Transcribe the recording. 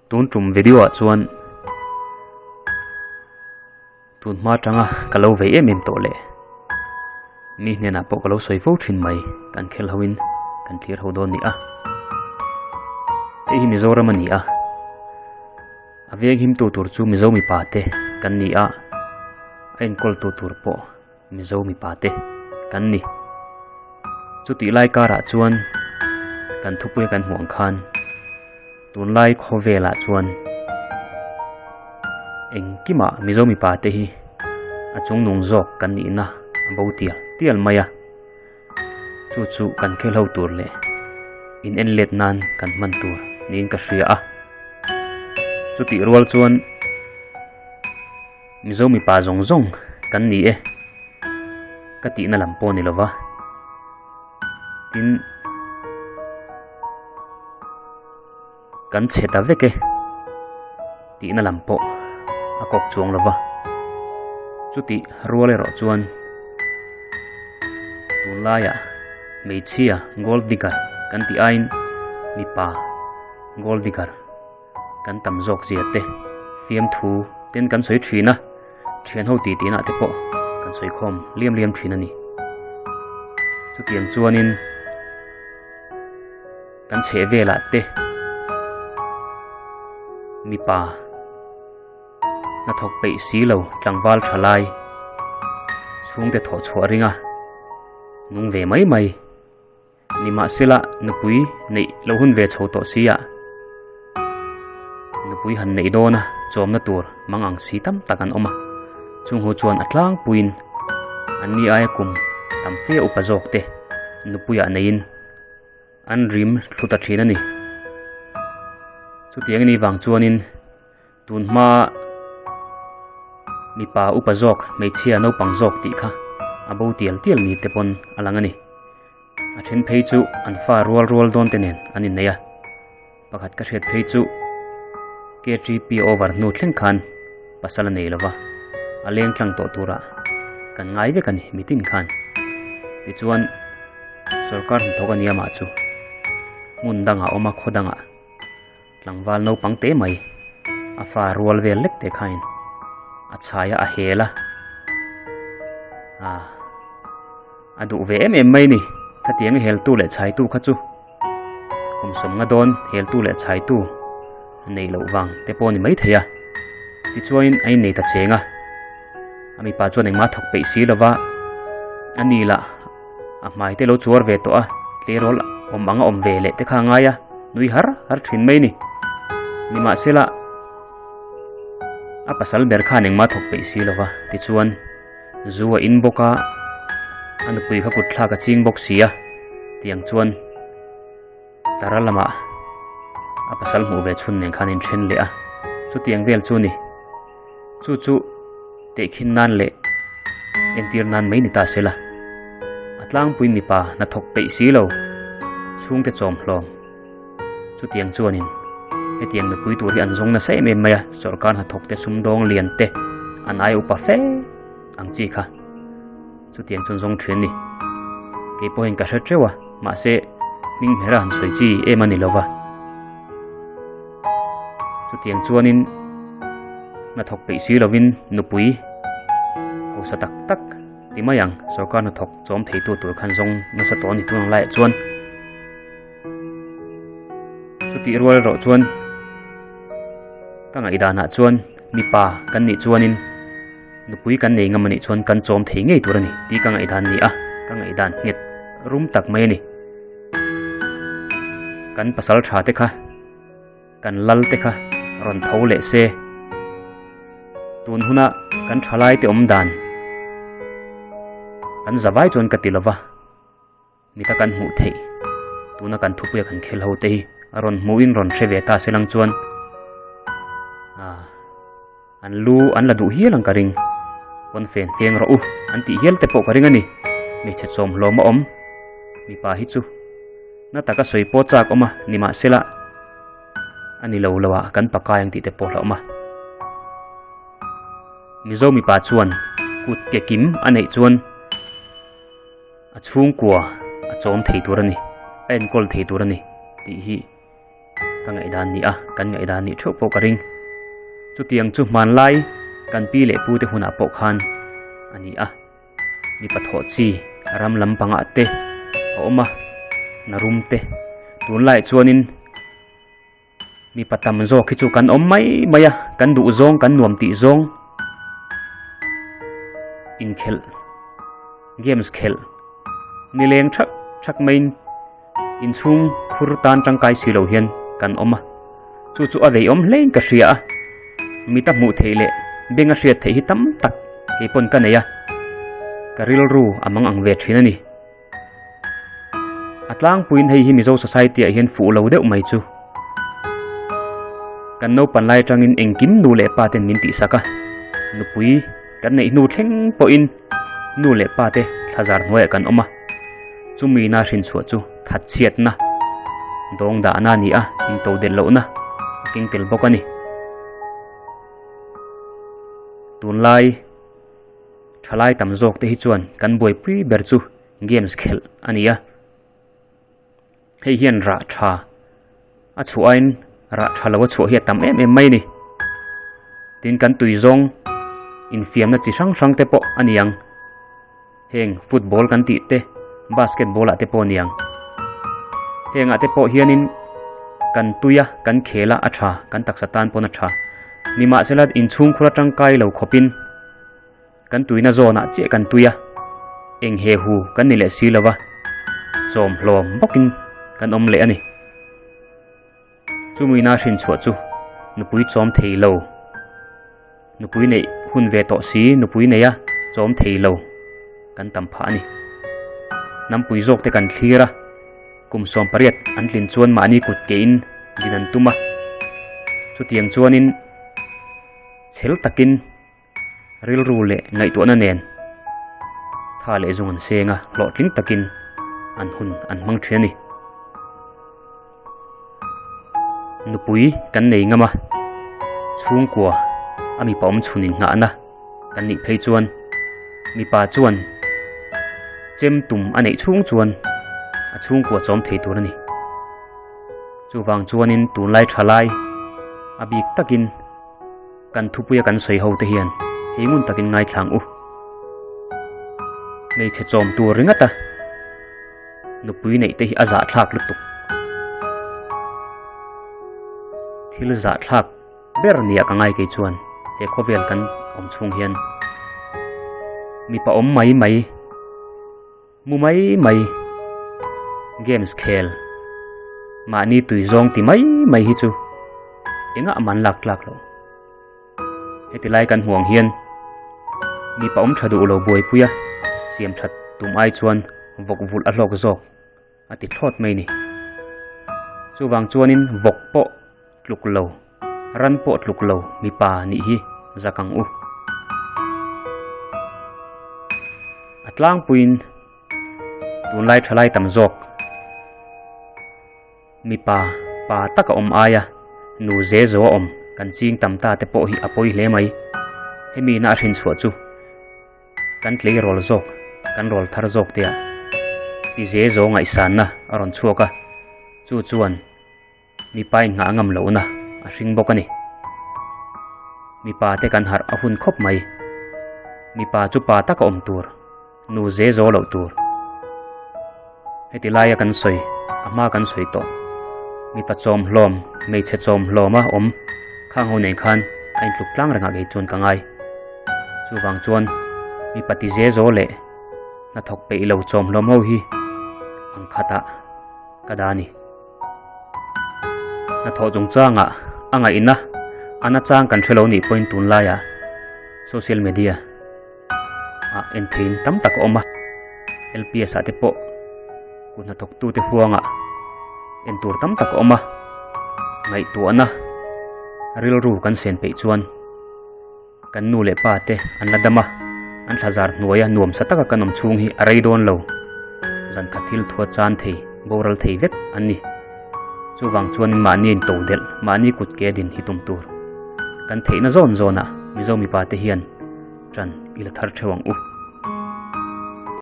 Tun tum video ah chuan tun hma tanga ka lo vei em em tawh leh mi hnenah pawh ka lo sawi fo thin mai kan khel ho in kan thlir ho dawn ni a. Hei hi Mizoram a ni a, a veng him tu tur chu Mizo mipa te kan ni a, a enkawl tu tur pawh Mizo mipa te kan ni. Chutih lai karah chuan kan thupuia kan hmuh ang khan tunlai khawvelah chuan engkimah Mizo mipa te hi a chungnung zawk kan nihna a bo tial tial mai a. Chu chu kan khelho tur leh in en let nan kan hman tur niin ka hria a. Chutih rual chuan. Mizo mipa zawng zawng kan ni e ka tihna lam pawh a ni lova tin kan chhe ta vek e tihna lam pawh a kawk chuang lova chutih rual erawh chuan tunlaiah hmeichhia gold digger kan tih aiin mipa gold digger. Kan tam zawk zia te fiamthu ten kan sawi thin a, thian ho tih tihna te pawh kan sawi khawm liam liam thin a ni. Chutiang chuanin kan chheh velah te mipa hnathawk peih si lo tlangval tha lai chhungte thawh chhuah ringa nung ve mai mai. Nimahsela, nupui neih lo hun ve chho tawh si a, nupui han neih dawn a, chawmna tur mang ang si tam tak an awm a. Chung ho chuan a tlangpuiin an ni aia kum tam fe upa zawk te nupuiah neiin an rim thlu ta thin a ni. Chutiang a nih vang chuanin tun hma mipa upa zawk hmeichhia naupang zawk tih kha a bo tial tial ni te pawn a lang a ni. A then phei chu an fa rual rual dawn te nen an innei a, pakhat ka hriat phei chu KTP over hnu thleng khan pasal a nei lova, a leng tlang tawh turah kan ngai vek a ni mitin khan. Tichuan sorkar hnathawk a nia mah chu hmun dangah a awm a, khaw dangah tlangval naupang teh mai a fa rual vel lek teh khain a chhai a, a hel a, ah. A duh ve em em mai ni. Khatiang heltu leh chhaitu kha chu kum sawmnga dawn heltu leh chhaitu a neih loh vang te pawh a ni maithei a. Tichuain a innei ta cheng a, a mipa chuan engmah a thawk peih si lova, a ni lah a hmai te lo chuar ve tawh a, tleirawl awm ang a awm ve leh te kha a ngai a, nui har har thin mai ni. Nimahsela a pasal ber khan engmah a thawk peih si lova, tichuan. Zu a in bawk a, a nupui kha kut thlak a ching bawk si a, tiang chuan tara lamah a pasal hmuh ve chhun nen khan a inthen leh a, chutiang vel chu a ni. Chu chu tehkhin nan leh entir nan mai ni ta se la, a tlangpui mipa hnathawk peih si lo chhungte chawm hlawm. Chutiang chuanin hetiang nupui tur hi an zawng nasa em em mai a, sawrkar hnathawk te sumdawng lian te an ai upa fe ang chi kha chutiang chuan zawng thin a ni. Kei pawhin ka hre teuh a, mahse hming hmera han sawi chi em a ni lova. Chutiang chuanin hnathawk peih si lovin nupui hausa tak tak ti mai ang sawrkar hnathawk chawm theitu tur khan zawng nasa tawh a ni tun ang laiah chuan. Chutih rual erawh chuan ka ngaihdanah chuan mipa kan nih chuanin nupui kan nei ngam anih chuan kan chawm thei ngei tur a ni tih ka ngaihdan a ni a, ka ngaihdan nghet rum tak mai a ni. Kan pasal tha te kha, kan lal te kha rawn tho leh se, tun huna kan thalai te awm dan kan za vai chuan ka ti lova. Mita kan hmuh theih tuna kan thupuia kan khel ho te hi a rawn hmuhin rawn hre ve ta se lang chuan ah an lu an la duh hial ang ka ring pawn fen feng rawh u an tih hial te pawh ka ring a ni hmeichhe chawm hlawm a awm mipa hi chu na taka sawi pawh chak awm a nimahsela a ni lo lo ah kan pakai ang tih te pawh hlauh awm a. Mizo mipa chuan kut ke kim a neih chuan. A chhungkua a chawm thei tur a ni, a enkawl thei tur a ni tih hi Ka ngaihdan ni a, kan ngaihdan nih theuh pawh ka ring. Chutiang chu hmanlai kan pi leh pu te hunah pawh khan a ni a. Mipa thawh chi ram lampangah te a awm a, hna rum te. Tunlaiah chuanin mipa tam zawk hi chu kan awm mai mai a, kan duh zawng, kan nuam tih zawng inkhelh, games khelh nileng thak thak maiin Inchhung khur tan tangkai si lo hian kan awm a, chu chu a veiawm hlein ka hria a, mita hmuh theih leh benga hriat theih hi tam tak kei pawn ka nei a, ka rilru a mang ang ve thin a ni. A tlangpuiin hei hi Mizo Society ah hian fuh lo deuh mai chu. Kan naupan lai atangin engkim nu leh pa ten min tihsak a, nupui kan neih hnu thleng pawhin nu leh pa te thlazar hnuaiah kan awm a. Chumi na hrinchhuah chu thatchhiatna, dawngdahna a ni a, intodelh lohna a keng tel bawk a ni. Tunlai thalai tam zawk te hi chuan kan buaipui ber chu games khelh a ni a. Hei hian rah tha a chhuah aiin rah tha lo a chhuah hi a tam em em mai a ni. Tin kan tui zawng infiamna chi hrang hrang te pawh a ni ang. Heng football kan tih te, basketball ah te pawh a ni ang. Heng ah te pawh hianin kan tui a, kan khel a, a tha, kan taksa tan pawn a tha. Nimahsela inchhungkhur atangkai lo khawpin Kan tuina zawnah chiah kan tui a, eng he hu kan ni leh si lo va, chawm hlawm bawkin kan awm leh a ni. Chumina hrinchhuah chu nupui chawm thei lo, nupui neih hun ve tawh si nupui neia chawm thei lo kan tam phah a ni. Hnampui zawk te kan thlir a, kum 18 an tlin chuan mahni kut kein din an tum a, chutiang chuanin chhel takin, Rilru leh ngaihtuahna nen tha leh zung an seng a, hlawhtling takin an hun an hmang thin a ni. Nupui kan nei ngam a, chhungkua a mipa awm chhun inngahna kan nih phei chuan mipa chuan chem tum a neih chhung chuan a chhungkua chawm thei tur a ni. Chuvang chuanin tunlai thalai a bik takin. Kan thupuia kan sawi ho te hian hei ngun takin ngaithlang u. Hmeichhe chawm tur ringawt a, nupui neih te hi a zahthlak lutuk. Thil zahthlak ber nia ka ngai kei chuan he khawvel kan awm chhung hian mipa awm mai mai. Mu mai mai, games khel, mahni tui zawng ti mai mai hi chu engah man lak tlak lo. Heti lai kan hmuh ang hian mipa awm tha duh lo buaipui a, siam that tum ai chuan vawk vulh a hlawk zawk a ti thlawt mai ni. Chuvang chuanin vawk pawh tluk lo, ran pawh tluk lo mipa nih hi zak ang u. A tlangpuiin tunlai thalai tam zawk mipa pa taka awm aia nu ze zo a awm kan ching tam ta te pawh hi a pawi hle mai. Hemi na a hrinchhuah chu kan tleirawl zawk, kan rawl thar zawk te ah ti ze zo ngaihsanna a rawn chhuak a, chu chuan Mipa in nghah ngam lohna a hring bawk a ni. Mipa te kan harh a hun khawp mai. Mipa chu pa taka awm tur, nu ze zo loh tur. Heti laia kan sawi, a hma kan sawi tawh. Mipa chawm hlawm, hmeichhe chawm hlawma awm khang ho nen khan a intluk tlang rengah kei chuan ka ngai. Chuvang chuan mipa ti ze zo leh hnathawk peih lo chawm hlawm ho hi ang khatah ka dah a ni. Hnathawh chungchangah a ngaihna a nachang kan hre lo nih pawhin tunlaiah social media ah en theihin tam tak a awm a, LPS ah te pawh kut hnathawktute huangah en tur tam tak a awm a, ngaihtuahna rilru kan sen peih chuan. Kan nu leh pa te an la dam a, an thlazar hnuaia nuamsa taka kan awm chhung hi a rei dawn lo. Zan khat thil thua chan thei, boral thei vek an ni. Chuvang chuanin mahni in to delh, mahni kut ke din hi tum tur. Kan theihna zawn zawnah Mizo mipa te hian ṭan i la thar theuh ang u.